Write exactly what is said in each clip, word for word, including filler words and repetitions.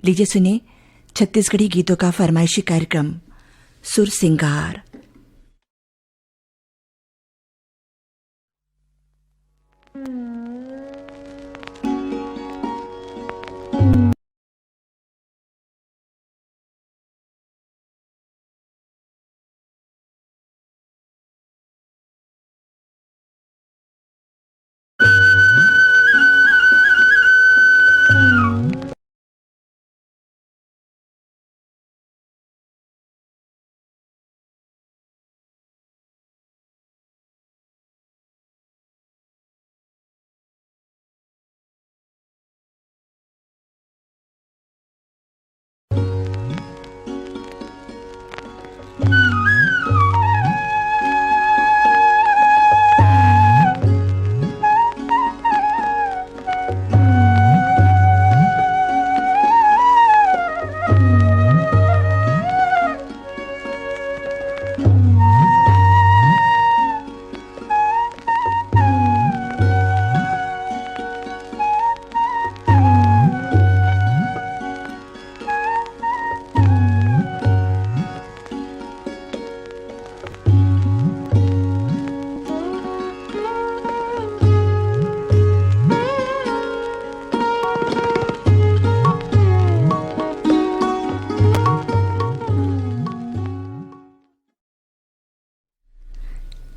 लीजिए सुनिए छत्तीसगढ़ी गीतों का फरमाइशी कार्यक्रम सुर सिंगार।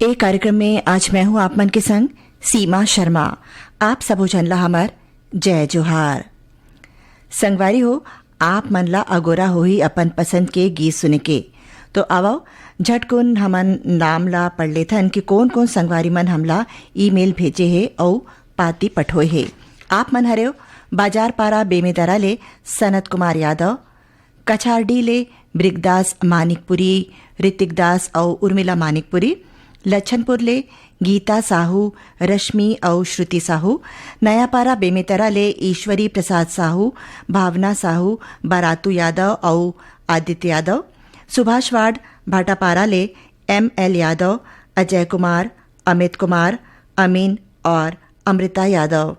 ए कार्यक्रम में आज मैं हूं आप मन के संग सीमा शर्मा। आप सबो झन ला हमर जय जोहार। संगवारी हो, आप मन ला अगोरा होही अपन पसंद के गीत सुने के। तो आवव, झटकुन हमन नाम ला पढ़ लेथन कि कोन-कोन संगवारी मन हमला ईमेल भेजे हे अउ पाती पठोए हे। आप मन हरेव बाजार पारा बेमेतरा ले सनत कुमार यादव, कछारडीह ले ब्रिगदास मानिकपुरी, ऋतिक दास अउ उर्मिला मानिकपुरी, लच्छनपुर ले गीता साहू, रश्मि अउ श्रुति साहू, नयापारा बेमेतरा ले ईश्वरी प्रसाद साहू, भावना साहू, बरातू यादव अउ आदित्य यादव, सुभाष वार्ड भाटापारा ले एम एल यादव, अजय कुमार, अमित कुमार, अमीन और अमृता यादव,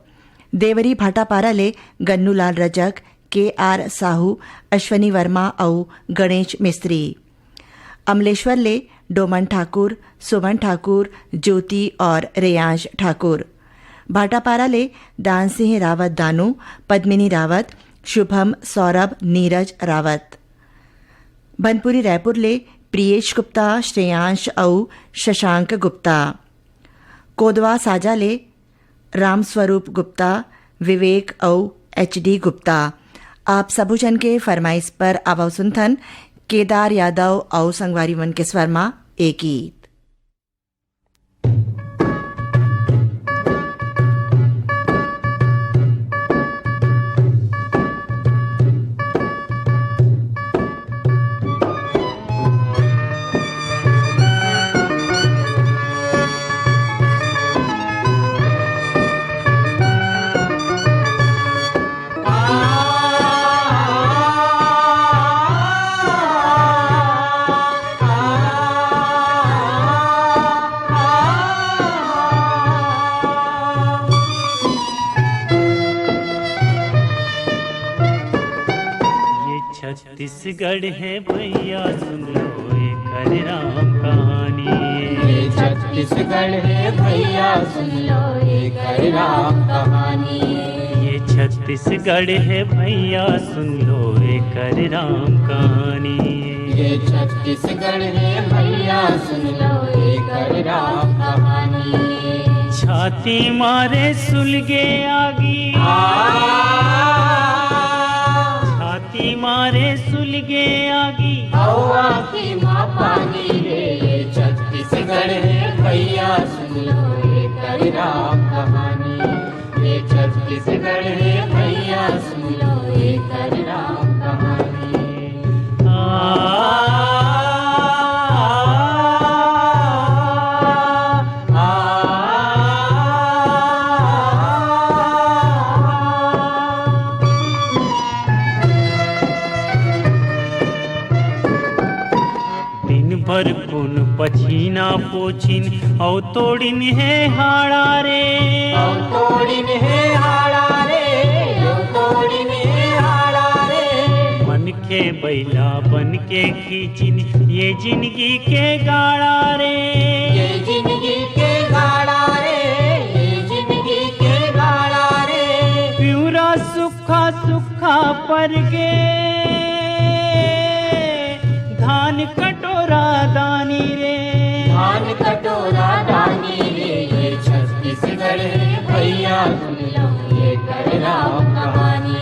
देवरी भाटापारा ले गन्नूलाल रजक, के आर साहू, अश्वनी वर्मा अउ गणेश मिस्त्री। अमलेश्वर ले डोमन ठाकुर, सुमन ठाकुर, ज्योति और रेयांश ठाकुर। भाटापारा ले दान सिंह रावत दानू, पद्मिनी रावत, शुभम, सौरभ, नीरज रावत। बनपुरी रायपुर ले प्रियेश गुप्ता, श्रेयांश अउ शशांक गुप्ता। कोदवा साजा ले रामस्वरूप गुप्ता, विवेक अउ एच डी गुप्ता। आप सबो झन के फरमाइश पर आवव सुनथन केदार यादव अउ संगवारी मन के स्वर म ए गीत। ये छत्तीसगढ़ है भैया, सुन लो एकर राम कहानी। ये छत्तीसगढ़ है भैया, सुन लो एकर राम कहानी। ये छत्तीसगढ़ है भैया, सुन लो एकर राम कहानी। ये छत्तीसगढ़ है भैया, सुन लो एकर राम कहानी। छाती मारे सुलगे आगी। आ। छाती मारे सुलगे आगी। अउ आँखी म पानी रे, ये छत्तीसगढ़ हे भैया, सुन लो एकर राम कहानी। ये छत्तीसगढ़ हे भैया, सुन लो एकर राम कहानी। आ, आ, आ, आ, दिन भर कुन पछीना पोछिन, अउ तोड़िन हे हाड़ा रे। अउ तोड़िन हे हाड़ा रे, अउ तोड़िन हे हाड़ा रे। ये बैला बन के खींचिन ये जिंदगी के गाड़ा रे। ये जिंदगी के गाड़ा रे, ये जिंदगी के गाड़ा रे। पिउरा सुक्खा सुक्खा पर गे, धान कटोरा दानी रे। धान कटोरा दानी रे, ये छत्तीसगढ़ हे भैया, सुन लो ये कर राम कहानी।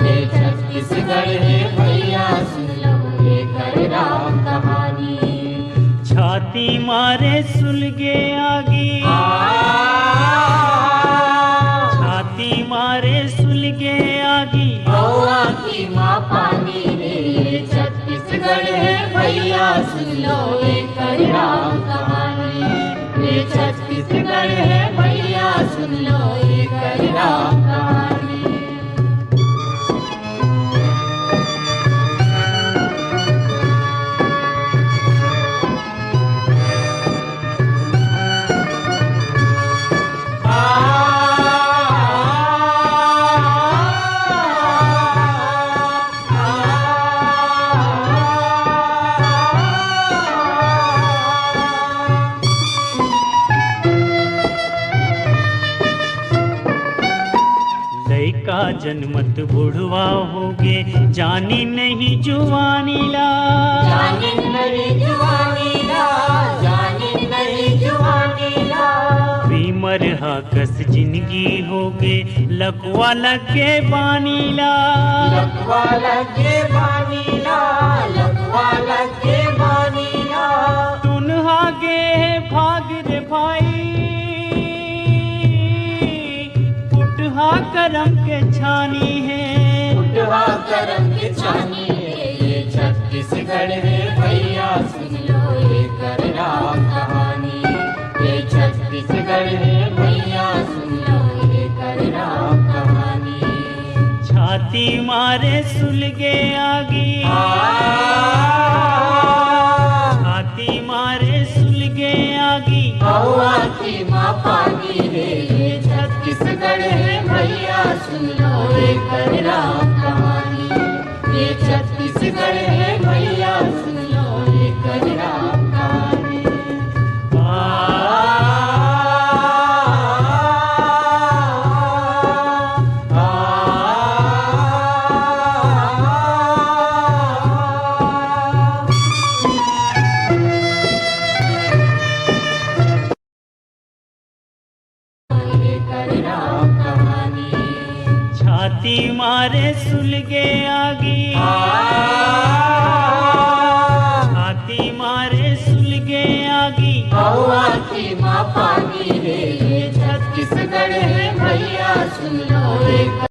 ये छत्तीसगढ़ हे भैया, सुन लो ये कर राम कहानी। छाती मारे सुलगे आगी, आ। छाती मारे सुलगे आगी, अउ आँखी मा पानी रे। ये छत्तीसगढ़ हे भैया, सुन लो ये कर राम कहानी। ये छत्तीसगढ़ हे भैया, सुन लो ये कर राम कहानी। लइका जनमत बुढ़वा होगे, जानी नहीं जुवानी ला। जानी नहीं जुवानी ला, जानी नहीं जुवानी ला। बीमर हा कस जिंदगी होगे, लकवा लगे बानी ला। लकवा लगे बानी ला, लकवा लगे बानी ला। तुनहा गे हे भाग रे भाई, फुटहा करम के छानी हे। फुटहा करम के छानी हे, ये छत्तीसगढ़ हे भैया, सुन लो ये कर राम कहानी। ये छत्तीसगढ़ हे भैया, सुन लो ये कर राम कहानी। छाती मारे सुलगे आगी, आ। छाती मारे सुलगे आगी, अउ आँखी मा पानी रे। ये छत्तीसगढ़ हे भैया, सुन लो ये कर राम कहानी। ये छत्तीसगढ़ हे भैया, सुन लो ये कर राम कहानी। आ, आ, आ, आ। छाती मारे सुलगे आगी, छाती मारे सुलगे आगी, अउ आँखी मा पानी रे। ये छत्तीसगढ़ हे भैया, सुन लो एक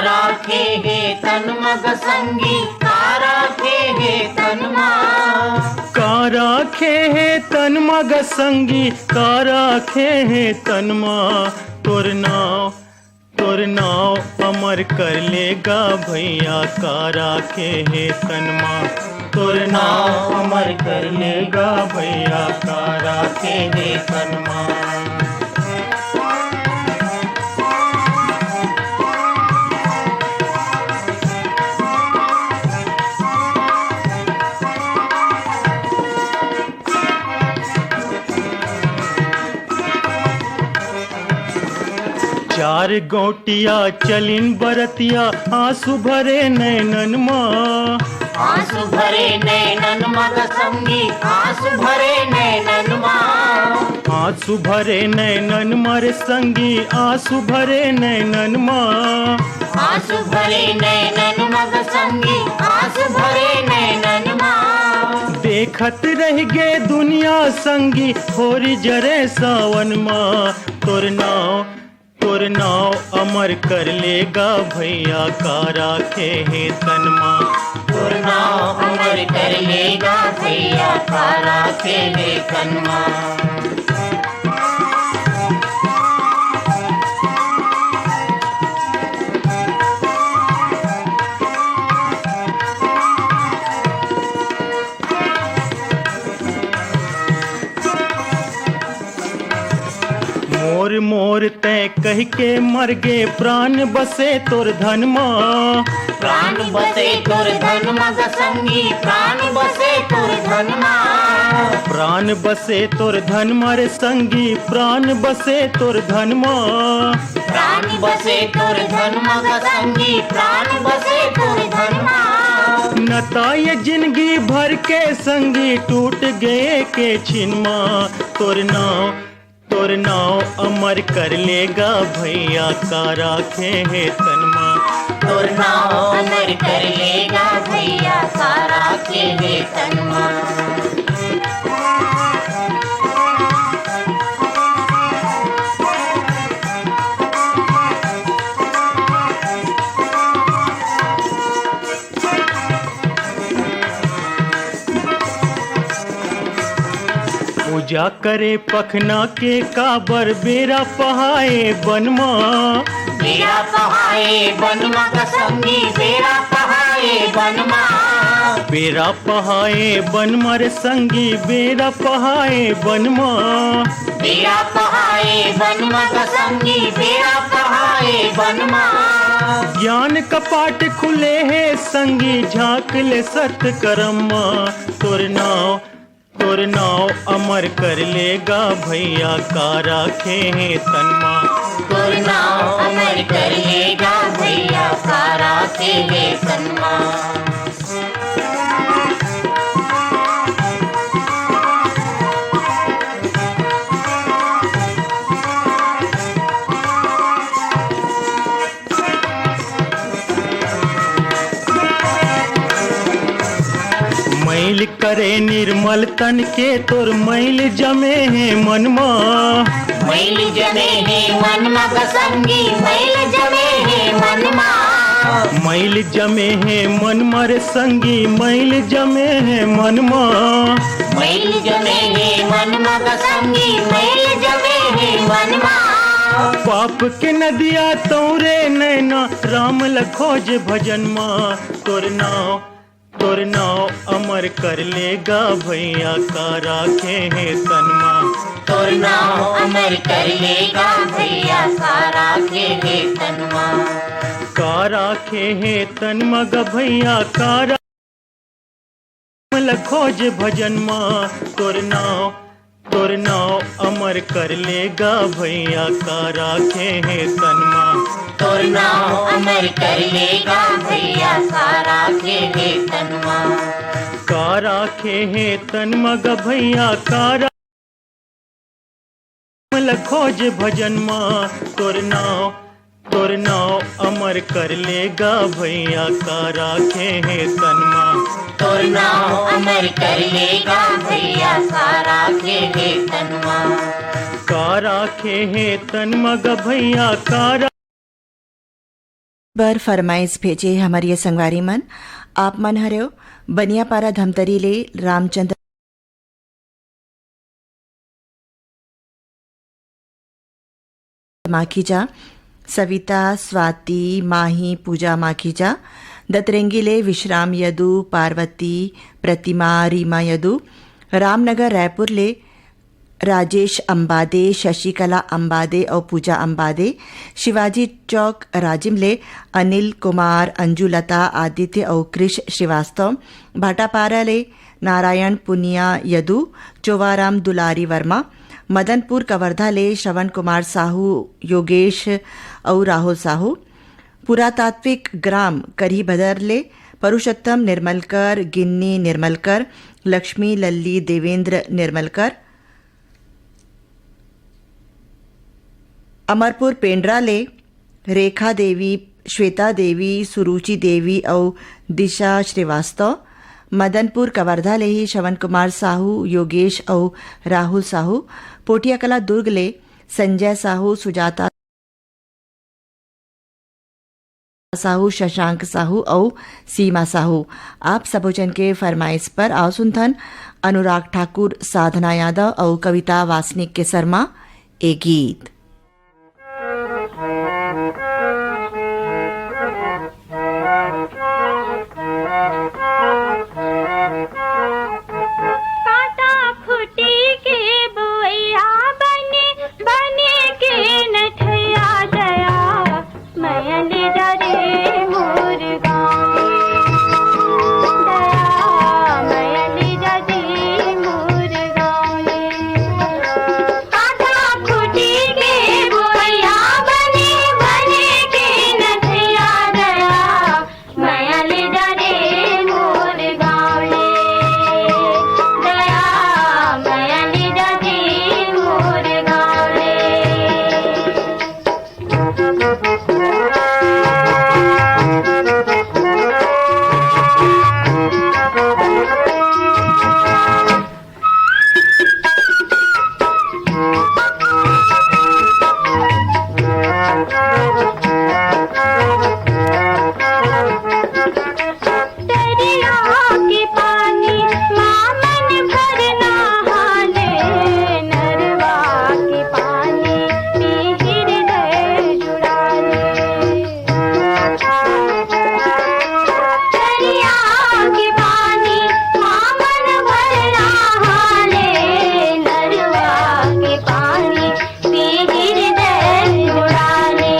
राखे हे तन मग संगी, का राखे हे तन मा। का राखे हे तन मग संगी, का राखे हे तन मा। तोर नाव, तोर नाव अमर कर लेगा भैया, का राखे हे तन मा। तोर नाव अमर कर लेगा भैया, का राखे हे तन मा। चार गौटिया चलिन बरतिया, आंसू भरे नैनन मा। आंसू भरे नैनन मा ग संगी, आंसू भरे नैनन मा। आंसू भरे नैनन मा रे संगी, आंसू भरे नैनन मा। आंसू भरे नैनन मा ग संगी, आंसू भरे नैनन मा। देखत रह गे दुनिया संगी, होरी जरे सावन मा। तोर नाव, तोर नाव अमर कर लेगा भैया, का राखे हे तन मा। तोर नाव अमर कर लेगा भैया, का राखे हे तन मा। मोर तैं कहिके मर गे, प्राण बसे तोर धन मा। प्राण बसे तोर धन मा ग संगी, प्राण बसे तोर धन मा। प्राण बसे तोर धन मा रे संगी, प्राण बसे तोर धन मा। प्राण बसे तोर धन मा ग संगी, प्राण बसे तोर धन मा। नता ये जिनगी भर के संगी, टूट गे के छिन मा। तोर नाव तोर नाव अमर कर ले गा भैया, का राखे हे तन मा। तोर नाव अमर कर ले गा भैया, का राखे हे तन मा। पूजा करे पखना के, काबर बेरा पहाए बन मा। बेरा पहाए बन मा ग संगी, बेरा पहाए बन मा। बेरा पहाए बन मा रे संगी, बेरा पहाए बन मा। बेरा पहाए बन मा ग संगी, बेरा पहाए बन मा। ज्ञान कपाट खुले हे संगी, झांक ले सत करम मा। तोर नाव तोर नाव अमर कर ले गा भैया, का राखे हे तन मा। तोर नाव अमर कर ले गा भैया, का राखे हे तन मा। मैल करे निर्मल तन के, तोर मैल जमे हे मन मा। मैल जमे हे मन मा ग संगी, मैल जमे हे मन मा। मैल जमे हे मन मा रे संगी, मैल जमे हे मन मा। मैल जमे हे मन मा ग संगी, मैल जमे हे मन मा। पाप के नदिया तौरे नैना, राम ल खोज भजन मा। तोर नाव तोर नाव अमर कर ले गा भैया, का राखे हे तन मा। तोर नाव अमर कर ले गा भैया, का राखे हे तन मा। का राखे हे तन मा ग भैया, का रा-, ल खोज भजन मा। तोर नाव तोर नाव अमर कर ले गा भैया, का राखे हे तन मा। तोर नाव अमर कर ले गा भैया, का राखे हे तन मा। का राखे हे तन मा ग भैया, का रा-, ल खोज भजन मा। तोर नाव तोर नाव अमर कर ले गा भैया, का राखे हे तन मा। तोर नाव अमर कर ले गा भैया, का राखे हे तन मा। का राखे हे तन मा ग भैया, का रा- बर फरमाइश भेजे हमर ये संगवारी मन। आप मन हरेव बनियापारा धमतरी ले रामचंद्र माखीजा, सविता, स्वाति, माही, पूजा माखीजा, दतरेंगी ले विश्राम यदु, पार्वती, प्रतिमा, रीमा यदु, रामनगर रायपुर ले राजेश अंबादे, शशिकला अंबादे अउ पूजा अंबादे, शिवाजी चौक राजिम ले अनिल कुमार, अंजुलता, आदित्य अउ कृष श्रीवास्तव, भाटापारा ले नारायण पुनिया यदु, चोवाराम दुलारी वर्मा, मदनपुर कवर्धा ले श्रवण कुमार साहू, योगेश अउ राहुल साहू, पुरातात्विक ग्राम करीभदर ले पुरुषोत्तम निर्मलकर, गिन्नी निर्मलकर, लक्ष्मी लल्ली देवेंद्र निर्मलकर, अमरपुर पेंड्रा ले रेखा देवी, श्वेता देवी, सुरुचि देवी अउ दिशा श्रीवास्तव। मदनपुर कवर्धा ले ही श्रवण कुमार साहू, योगेश अउ राहुल साहू। पोटियाकला दुर्ग ले संजय साहू, सुजाता साहू, शशांक साहू अउ सीमा साहू। आप सबो झन के फरमाइश पर आओ सुनथन अनुराग ठाकुर, साधना यादव अउ कविता वासनिक के शर्मा ए गीत। कांटा खूंटी के बोइया बने, बने के तरिया के पानी मा मन भर नहाले, नरवा के पानी पी हृदय जुड़ाले। तरिया के पानी मा मन भर नहाले, नरवा के पानी पी हृदय जुड़ाले।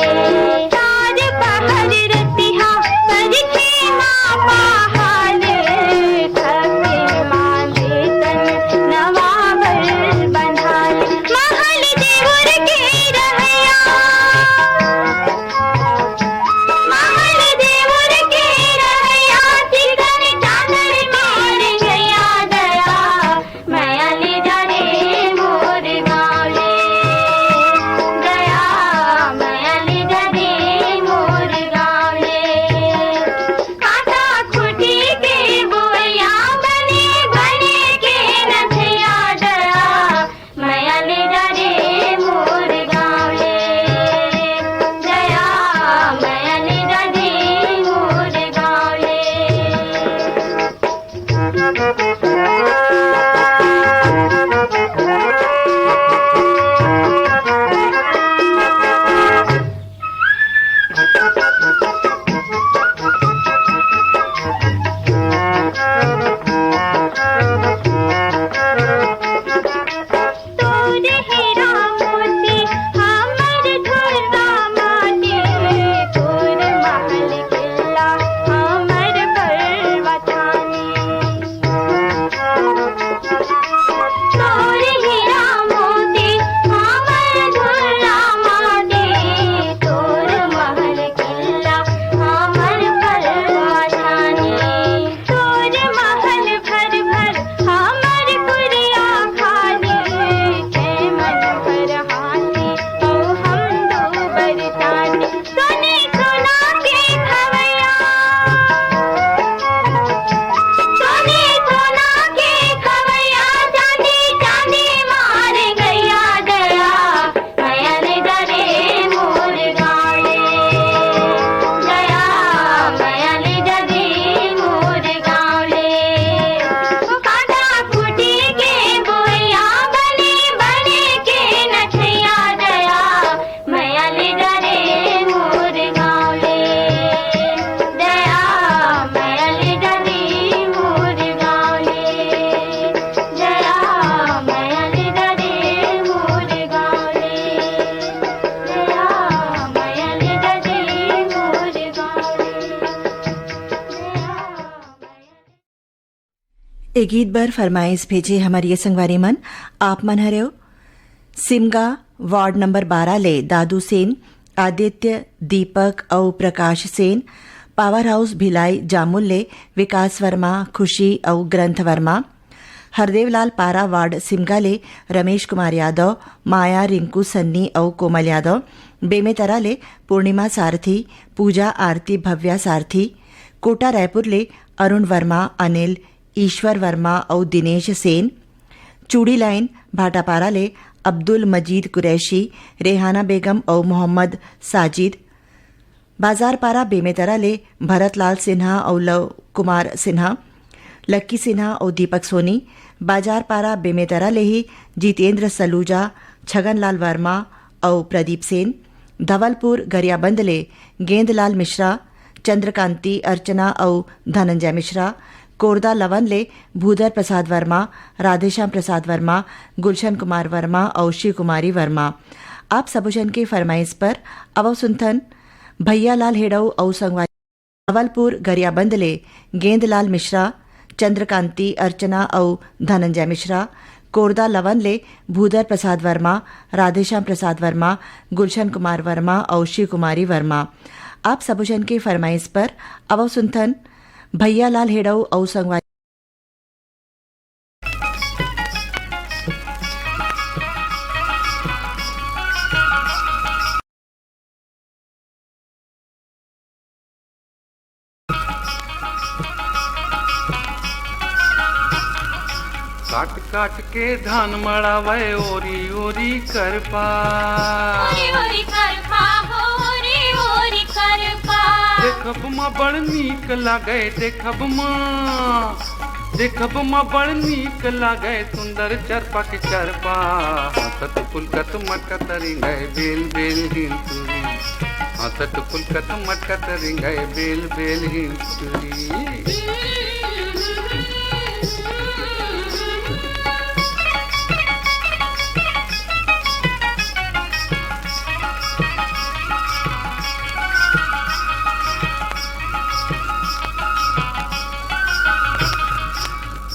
चार पहर रतिहा परिखे मा पहाले, थके मांदे तन नवा बर बंधाले। महल देवर के रहया, महल देवर के रहया, चिकन चादर मार गया दया। मया ले जा रे मोर गाँव ले, दया, मया ले जा रे मोर गाँव ले। कांटा खूंटी के बोइया बने, बने के नथिया दया, मया ले जा रे मोर गाँव ले, दया, मया ले जा रे मोर गाँव ले। तोर हीरा मोती हमर धुर्रा माटी, तोर महल किला हमर परवा छानी। तोर हीरा मोती हमर धुर्रा माटी, तोर महल किला हमर परवा छानी। तोर महल भर भर हमर कुरिया खानी, जय मन भर हाथी अउ हम दू बरसाती। सोने सोना के खवैया, सोने सोना के खवैया, चांदी चांदी मार गया दया। मया ले जा रे मोर गाँव ले, दया, मया ले जा रे मोर गाँव ले। कांटा खूंटी के बोइया बने, बने के नथिया दया, मया ले जा रे मोर गाँव ले, दया, मया ले जा रे मोर गाँव ले। ए गीत बर फरमाइश भेजे हमर ये संगवारी मन, आप मन हरेव सिमगा वार्ड नंबर बारह ले दादू सेन, आदित्य, दीपक अउ प्रकाश सेन, पावर हाउस भिलाई जामुल ले विकास वर्मा, खुशी अउ ग्रंथ वर्मा, हरदेवलाल पारा वार्ड सिमगा ले रमेश कुमार यादव, माया, रिंकू, सन्नी अउ कोमल यादव, बेमेतरा ले पूर्णिमा सारथी, पूजा आरती, भव्या सारथी, कोटा रायपुर ले अरुण वर्मा, अनिल, ईश्वर वर्मा अउ दिनेश सेन, चूड़ी लाइन भाटापारा ले अब्दुल मजीद कुरैशी, रेहाना बेगम अउ मोहम्मद साजिद, बाजारपारा बेमेतरा ले भरतलाल सिन्हा अउ लव कुमार सिन्हा, लक्की सिन्हा अउ दीपक सोनी, बाजारपारा बेमेतरा ले ही जितेंद्र सलूजा, छगनलाल वर्मा अउ प्रदीप सेन, धवलपुर गरियाबंद ले गेंदलाल मिश्रा, चंद्रकांति, अर्चना अउ धनंजय मिश्रा, कोरदा लवन ले भूधर प्रसाद वर्मा, राधेश्याम प्रसाद वर्मा, गुलशन कुमार वर्मा अउ शिव कुमारी वर्मा। आप सबो झन के फरमाइश पर अवव सुनथन भैया लाल हेड़ऊ अउ संगवारी। धवलपुर गरियाबंद ले गेंदलाल मिश्रा, चंद्रकांति, अर्चना अउ धनंजय मिश्रा, कोरदा लवन ले भूधर प्रसाद वर्मा, राधेश्याम प्रसाद वर्मा, गुलशन कुमार वर्मा अउ शिव कुमारी वर्मा। आप सबो झन के फरमाइश पर अवव सुनथन भैया लाल हेड़ऊ अउ संगवारी। काट काट के धान मड़ावे, ओरी ओरी करपा। ओरी ओरी करपा हो। देखब म बड़ नीक लागय, देखब म, देखब म बड़ नीक लागय, सुंदर चरपा के चरपा। हंसत फुलकत मटकत रिंगय बेल बेल हिंसुरी। हंसत फुलकत मटकत रिंगय बेल बेल हिंसुरी।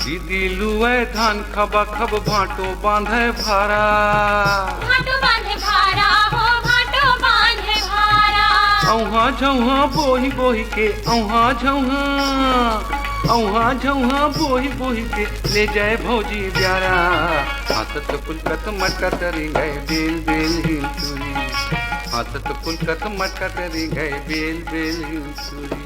दीदी लुए धान खबा खब भांटो बांधे भारा। भांटो बांधे भारा हो, भांटो बांधे भारा। औहा झौहा बोही बोही के, औहा झौहा, औहा झौहा बोही बोही के ले जाए भौजी ब्यारा। हंसत फुलकत मटकत रिंगय बेल बेल हिंसुरी। हंसत फुलकत मटकत रिंगय बेल बेल हिंसुरी।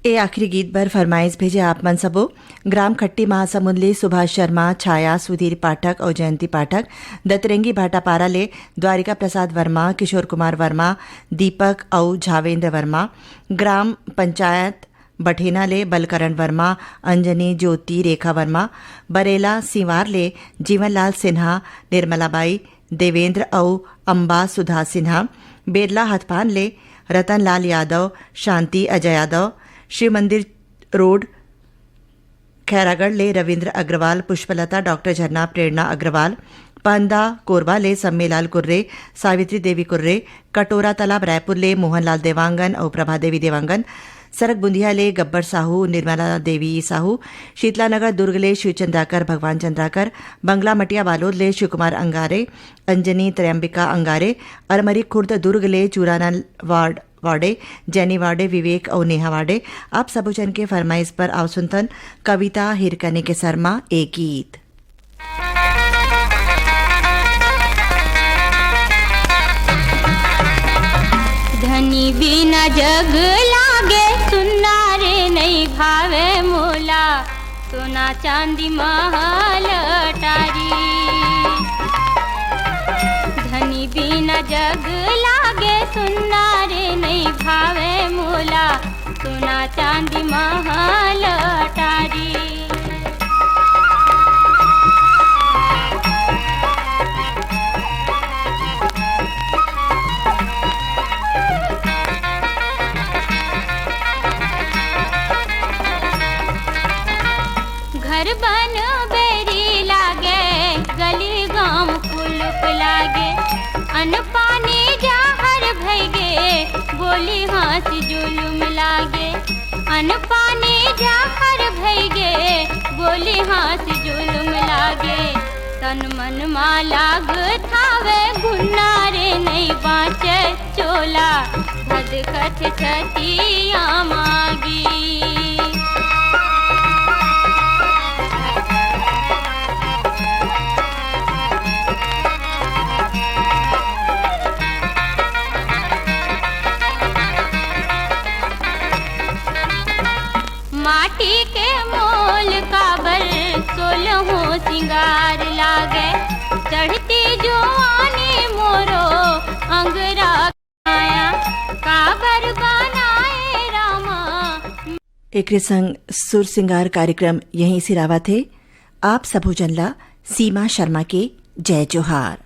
ए आखिरी गीत बर फरमाइश भेजे आप मन सबो। ग्राम खट्टी महासमुंद ले सुभाष शर्मा, छाया, सुधीर पाठक अउ जयंती पाठक। दतरेंगी भाटापारा ले द्वारिका प्रसाद वर्मा, किशोर कुमार वर्मा, दीपक अउ झावेंद्र वर्मा। ग्राम पंचायत बठेना ले बलकरण वर्मा, अंजनी, ज्योति, रेखा वर्मा। बरेला सिंवार ले जीवनलाल सिन्हा, निर्मला बाई, देवेंद्र अउ अम्बा सुधा सिन्हा। बेरला हथपान ले रतनलाल यादव, शांति अजय यादव। शिव मंदिर रोड खैरागढ़ ले रविंद्र अग्रवाल, पुष्पलता, डॉक्टर झरना, प्रेरणा अग्रवाल। पांदा कोरबा ले सम्मेलाल कुर्रे, सावित्री देवी कुर्रे। कटोरा तालाब रायपुर ले मोहनलाल देवांगन अउ प्रभा देवी देवांगन। सरगबुंदिया ले गब्बर साहू, निर्मला देवी साहू। शीतला नगर दुर्ग ले शिव चंद्राकर, भगवान चंद्राकर। बंगला मटिया बालोद ले शिवकुमार अंगारे, अंजनी त्रयंबिका अंगारे। अरमरी खुर्द दुर्ग ले चूराना वार्ड, वार्डे, जैनी वार्डे, विवेक अउ नेहा वार्डे। आप सबो झन के फरमाइश पर आव सुनथन कविता हिरकने के शर्मा ए गीत। धनी बिना जग लागे सुन्ना रे, नइ भावे मोला सोना चांदी महल अटारी। धनी बिना जग लागे सुन्ना रे, नइ भावे मोला सोना चांदी महल अटारी। घर बन बेरी लागे, गली गांव कुलुप लागे, अन्न पानी जाहर भइगे, बोली हांसी जुलुम लागे। अन्न पानी जाहर भइगे, बोली हांसी जुलुम लागे। तन मन मा लागत हावे घुन्ना रे, नइ बांचे चोला, धधकत छतिया मागी। माटी के मोल काबर सोलहो सिंगार लागे, चढ़ती जुआनी मोरो अंगरा आया, काबर बनाए रामा। एकरे संग सुर सिंगार कार्यक्रम यहीं सिरावत हे। आप सबो जन ला सीमा शर्मा के जय जोहार।